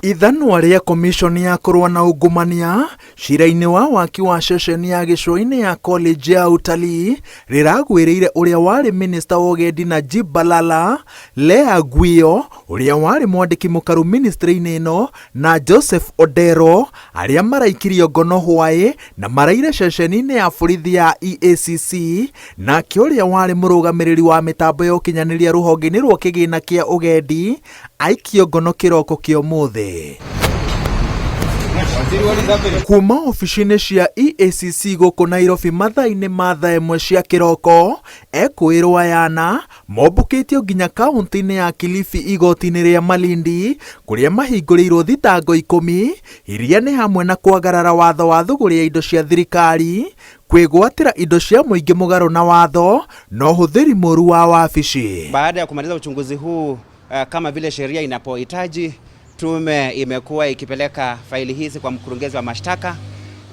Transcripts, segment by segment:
Ithanwa rĩa Komishoni ya kũrũa na ungumania cira-inĩ wa waki wa ceceni ya gĩcũa-inĩ ya College ya Utalii rĩragwĩrĩire ũrĩa warĩ minista wa ũgendi Najib Balala, Lea Guio ũrĩa warĩ mwandĩki mũkaru ministry-inĩ ĩno na Joseph Odero arĩa maraikirio ngono hwaĩ na maraire ceceni-inĩ ya borithi ya EACC. Nake ũrĩa warĩ mũrũgamĩrĩri wa mĩtambo ya ũkinyanĩria rũhonge-inĩ rwa kĩgĩna kĩa ũgendi aikio ngono kĩroko kĩa ũmũthĩ. Kuma obici-inĩ cia EACC gũkũ Nairobi mathaa-inĩ ma thaa ĩmwe cia kĩroko, ekũĩrwo Ayana mombũkĩtio nginya kaunti-inĩ ya Kilifi igoti-inĩ rĩa Malindi kũrĩa mahingũrĩirwo thitango 10 iria nĩ hamwe na kwagarara watho wa thũgũrĩ ya indo cia thirikari, kwĩgwatĩra indo cia mũingĩ mũgarũ na watho na ũhũthĩri mũru wa wabici. Baada ya kumaliza uchunguzi huu kama vile sheria inapohitaji, tume imekuwa ikipeleka faili hizi kwa mkurugenzi wa mashtaka,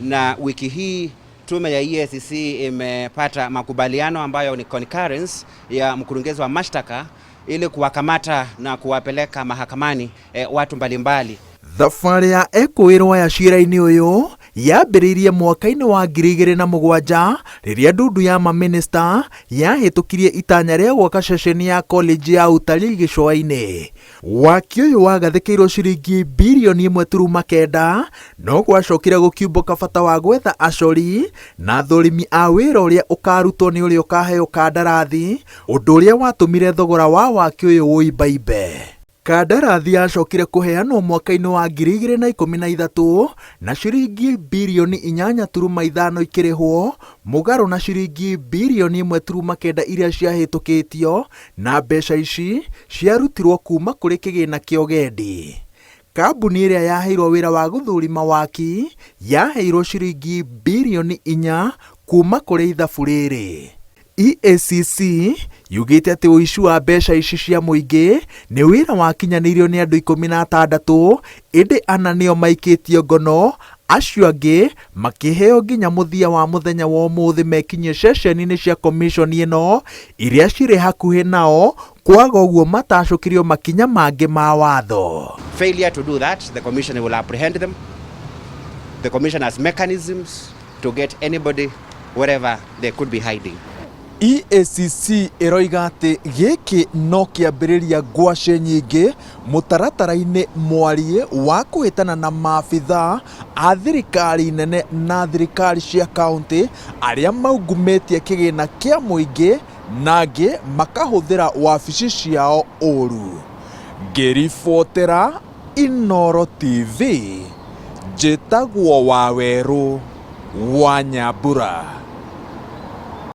na wiki hii tume ya EACC imepata makubaliano ambayo ni concurrence ya mkurugenzi wa mashtaka ili kuwakamata na kuwapeleka mahakamani watu mbalimbali. Thabarĩ ya ekũĩrwo ya cira-inĩ ũyũ yambĩrĩirie mwaka-inĩ wa 2007 rĩrĩa ndundu ya mamĩnĩsta yahĩtũkirie itanya rĩa gwaka ceceni ya college ya utalii gĩcũa-inĩ. Waki ũyũ wagathĩkĩirwo ciringi birioni 1.9, no gwacokire gũkiumbũka bata wa gwetha acori na thũrimi a wĩra ũrĩa ũkarutwo nĩ ũrĩa ũkaheo kandarathi, ũndũ ũrĩa watũmire thogora wa waki ũyũ ũimbaimbe. Kandarathi yacokire kũheanwo mwaka-inĩ wa 2013 na ciringi birioni 8.5 ikĩrĩhwo mũgarũ na ciringi birioni 1.9 iria ciahĩtũkĩtio, na mbeca ici ciarutirwo kuma kũrĩ kĩgĩna kĩa ũgendi. Kambuni ĩrĩa yaheirwo wĩra wa gũthũrima waki yaheirwo ciringi birioni 4 kuma kũrĩ ithabu rĩrĩ. EACC yugĩte atĩ ũici wa mbeca ici cia mũingĩ nĩ wĩra wakinyanĩirio nĩ andũ 16, ĩndĩ ana nĩo maikĩtio ngono, acio angĩ makĩheo nginya mũthia wa mũthenya wa ũmũthĩ mekinyie ceceni-inĩ cia komishoni ĩno iria cirĩ hakuhĩ nao, kwaga ũguo matacũkĩrio makinya mangĩ ma watho. Failure to do that, the commission will apprehend them. The commission has mechanisms to get anybody wherever they could be hiding. EACC ĩroiga atĩ gĩkĩ no kĩambĩrĩria ngwacĩ nyingĩ mũtaratara-inĩ mwariĩ wa kũhĩtana na maabithaa a thirikari nene na thirikari cia kaunti arĩa maungumĩtie kĩgĩna kĩa mũingĩ na angĩ makahũthĩra wabici ciao ũru. Ngĩribotera Inooro TV, njĩtagwo Wawerũ wa Nyambura.